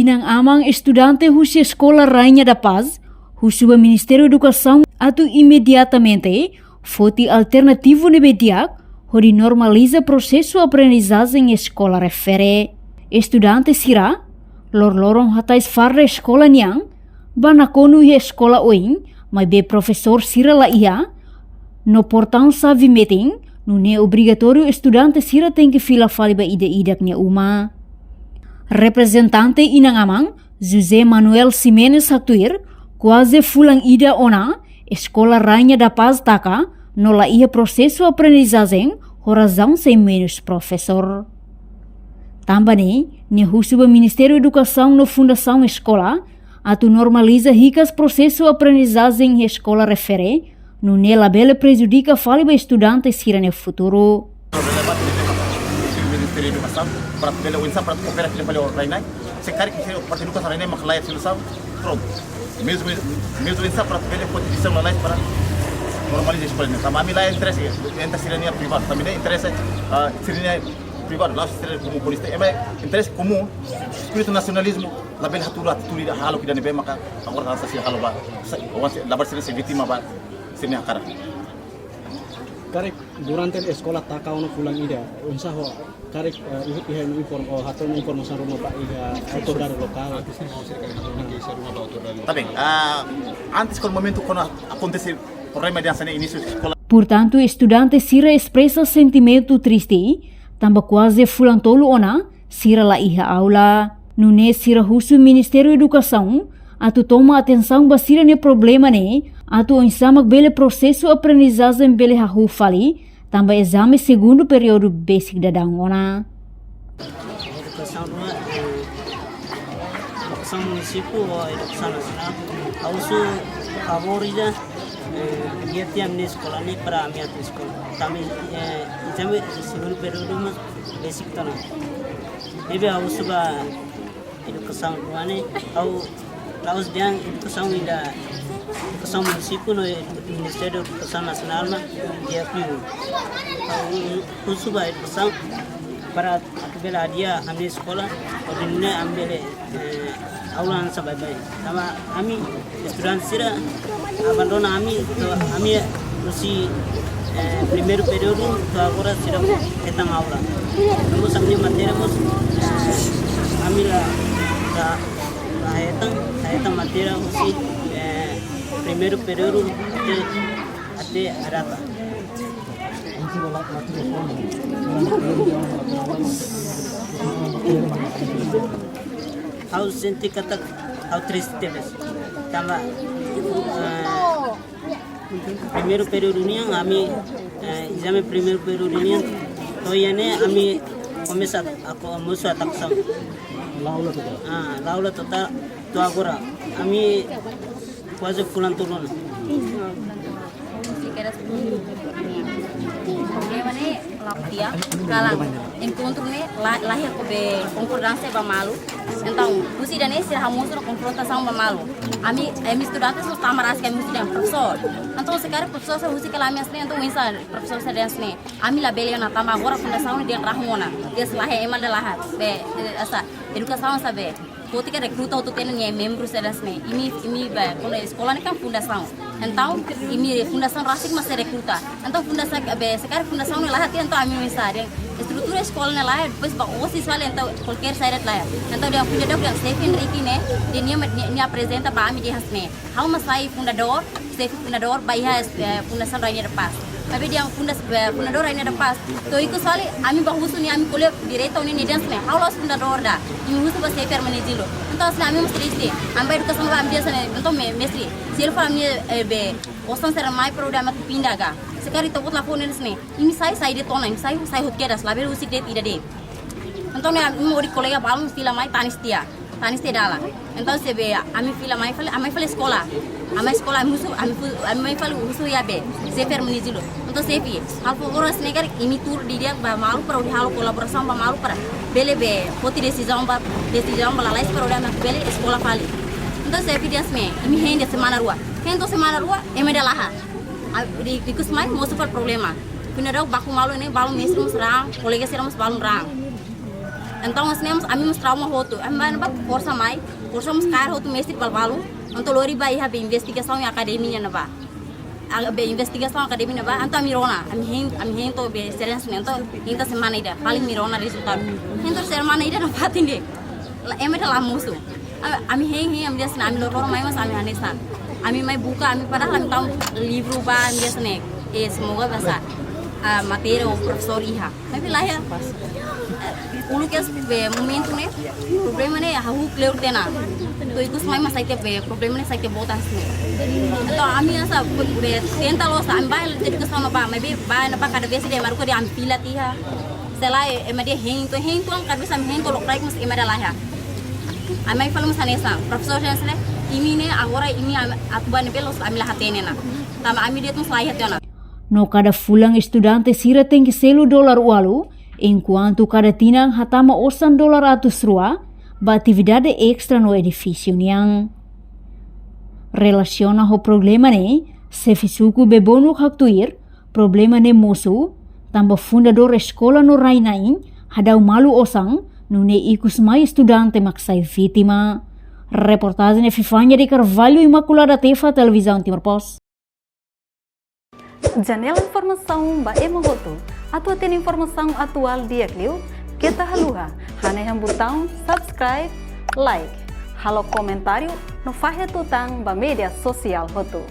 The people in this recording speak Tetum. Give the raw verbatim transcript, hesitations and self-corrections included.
Inan-aman estudante husi Eskola Rainha da Paz husu ba Ministériu Edukasaun atu imediatamente foti alternativu ne'ebé di'ak hodi normaliza prosesu aprendizajen eskola refere. Estudante sira loroloron hatais farda eskola nian ba nakonu iha eskola oin, maibé profesór sira la iha, no portaun xave metin, nune'e obrigatóriu estudante sira tenke fila fali ba ida-idak nia uma. Reprezentante inan-aman, José Manuel Ximenes haktuir, kuaze fulan ida ona, Eskola Rainha da Paz taka, no la iha prosesu aprendizajen, ho razaun sei menus profesór. Tanba ne'e, nia husu ba Ministériu Edukasaun no Fundasaun Eskola, atu normaliza hikas prosesu aprendizajen iha eskola refere, nune'e labele prejudika fali ba estudante sira-nia futuru. Relevante ne'e, Ministériu Edukasaun, para bele oinsá para koopera fila fali ho rai-na'in. Se karik ke parte edukasaun rai-na'in mak la iha solusaun, prontu. Mezmu, mezmu oinsá para bele foti desizaun lalais para normaliza eskola ne'e. Tanba ami la interese, entre sira-nia privadu. Tanba ami interese, ah, sira-nia privadu, la'ós sira komu polísia. Ema interese komún, espíritu nasionalizmu, labele hatudu atitude ida hahalok ida ne'ebé maka agora hanesan sira halo ba, sa-, oan sira, labarik sira sei vítima ba sira-nia hakarak. Karik durante eskola taka ona fulan ida, oinsá ho, karik, eh, iha, iha inform-, oh, hato'o informasaun ruma ba iha autoridade lokál. Antes ne'e, oh, sira karik hato'o ona ke sira ruma ba autoridade lokál. Tá bem, ah, antes, kuandu momentu kuandu akontese problema ida hanesan ne'e inísiu eskola. Portantu, estudante sira espresa sentimentu triste, tanba kuaze fulan tolu ona, sira la iha aula. Nune'e sira husu Ministériu Edukasaun atu toma atensaun ba sira-nia problema ne'e, atu oinsá mak bele prosesu aprendizajen bele hahú fali, tanba ezame segundu períodu besik daudaun ona. Edukasaun ruma, eh, edukasaun munisípiu ho edukasaun nasionál. Ha'u husu favór ida, eh, di'ak tiha ami-nia eskola ne'e para ami atu eskola. Tanba, eh, ezame segundu períodu mós besik tiha ona. Ne'ebé ha'u husu ba edukasaun ruma ne'e, ha'u la'ós dehan edukasaun ida, edukasaun munisípiu no Ministériu Edukasaun Nasionál mak di'ak liu. Ha'u husu ba edukasaun para atu bele hadi'a ami-nia eskola, hodi nune'e ami bele, eh, aula hanesan baibain. Tanba ami estudante sira abandona ami, to'o ami husi, eh, primeiru períodu to'o agora sira hetan aula. Terus ami-nia matéria mós, eh, ami la, la, la hetan, la hetan matéria husi, eh, primeiru períodu até, até à data. Ha'u sente katak ha'u triste tebes. Tanba, eh, primeiru períodu nian, ami, eh, ezame primeiru períodu nian, to'o iha ne'e ami komesa a, a, mosu atasaun. La aula totál. Ah, la aula totál, to'o agora. Ami kuaze fulan tolu ona. Problema ne'e la'ós tiha, kalan enkontru ne'e la, la iha kona-ba konkordánsia ba malu. Entaun, husi ida-ne'e sira hamosu ona konfrontasaun ba malu. Ami, ami estudante só tama rasik ami husi dehan profesór. Entaun, se karik profesór sira husik hela ami hanesan ne'e, entaun oinsá profesór sira dehan hanesan ne'e. Ami labele ona tanba agora fundasaun dehan rahun ona. Dehan la iha, ema dehan la iha. Be, eh, hanesan, edukasaun hanesan be. Foti ke rekruta hotu tiha ona nia membru sira hanesan ne'e. Imi, imi ba, kuandu eskola ne'e kan fundasaun. Entaun, imi fundasaun rasik mak sei rekruta. Entaun fundasaun, be, se karik fundasaun ne'e la iha tiha, entaun ami oinsá dehan estrutura eskola ne'e la iha, depois ba osis fali entaun kualkér saida la iha. Entaun dehan fundadór dehan xefe Henrique ne'e, dehan nia, nia, nia aprezenta ba ami dehan hanesan ne'e. Ha'u mak sai fundadór, xefe fundadór ba iha, eh, Fundasaun Rainha da Paz. Maibé dehan funda-, eh, fundadór Rainha da Paz. To'o ikus fali, ami bá husu nia, ami ko'alia diretu ho nia, nia dehan hanesan ne'e. Ha'u la'ós fundadór ida. Imi husu ba xefe Hermenegildo. Entaun hanesan ne'e ami mós triste. Ami bá edukasaun ba ami dehan hanesan ne'e. Entaun me-, mestre, se ele fala ami, eh, be, osan sira mai para o dama pinda ga. Se karik ita-boot la fó ne'e hanesan ne'e. Imi sai, sai de'it ona, imi sai, sai hotu kedas, labele husik de'it ida de'it. Entaun ne'e, ami hodi kolega balun fila mai tanis tiha. Tanis tiha dalan. Entaun se be, ami fila mai fali, ami fali eskola. Ami eskola, ami husu, ami fu-, ami mai fali husu iha be. Xefe Hermenegildo. Entaun xefe, halo favór hanesan ne'e karik, imi tuur didi'ak ba malu para hodi halo kolaborasaun ba malu para bele be, foti desizaun ba, desizaun ba lalais para hodi ami bele eskola fali. Entaun xefe dehan hanesan ne'e, imi hein de'it semana rua. Hein to'o semana rua, ema ida la iha. Ah, di, di ikus mai, mosu fali problema. Fundadór baku malu ne'e, balun mestre mós raan, kolega sira mós balun raan. Entaun, mas ne'e mós, ami mós trauma hotu. Ami bá ne'ebá forsa mai, forsa mós kaer hotu mestre balbalu. Entaun lori bá iha be investigasaun iha akademia ne'ebá. Be investigasaun akademia ne'ebá, entaun ami rona, ami hein, ami hein to'o be serensu ne'e, entaun hein to'o semana ida, paling ami rona rezultadu. Hein to'o semana ida nafatin de'it. Ema ida la mosu. Ami hein, hein, ami dehan hanesan, ami loroloron mai mós ami hanesan. Ami mai buka, ami padahal ami tau livru ba, ami dehan hanesan, eh, semoga basa, ah, matéria ou profesór iha. Maibé laiha. Uluk iha be momentu ne'e, problema ne'e hahú kleur tiha ona. To'o ikus mai mós sai tiha be problema ne'e sai tiha boot hanesan ne'e. Entaun ami hanesan be tenta loos, ami bá dedikasaun ba, maibé bá ne'ebá kada vez de'it ema rua dehan ami fila tiha. Se lae, ema dehan hein to'o, hein to'o, kada vez ami hein to'o lokraik mós ema dehan laiha. Ami mai fali mós hanesan, profesór dehan hanesan ne'e, imi ne'e agora imi atu bá ne'ebé loos ami la hatene ona. Tanba ami de'it mós laiha tiha ona. No kada fulan estudante sira tenke selu dolar ualu, enkuantu kada tinan hatama osan dolar atus rua, ba atividade estra no edifísiu nian. Relasiona ho problema ne'e, xefe suku Bebonuk haktuir, problema ne'e mosu, tanba fundadór eskola no rai-na'in, hadau malu osan, nune'e ikus mai estudante mak sai vítima. Reportajen Epifania de Carvalho, Imaculada Tefa, Televizaun Timor Post. Janela informasaun ba ema hotu. Atu hatene informasaun atuál di'ak liu, keta haluha hanehan butaun subscribe, like, halo komentáriu, no fahe tutan ba média sosiál hotu.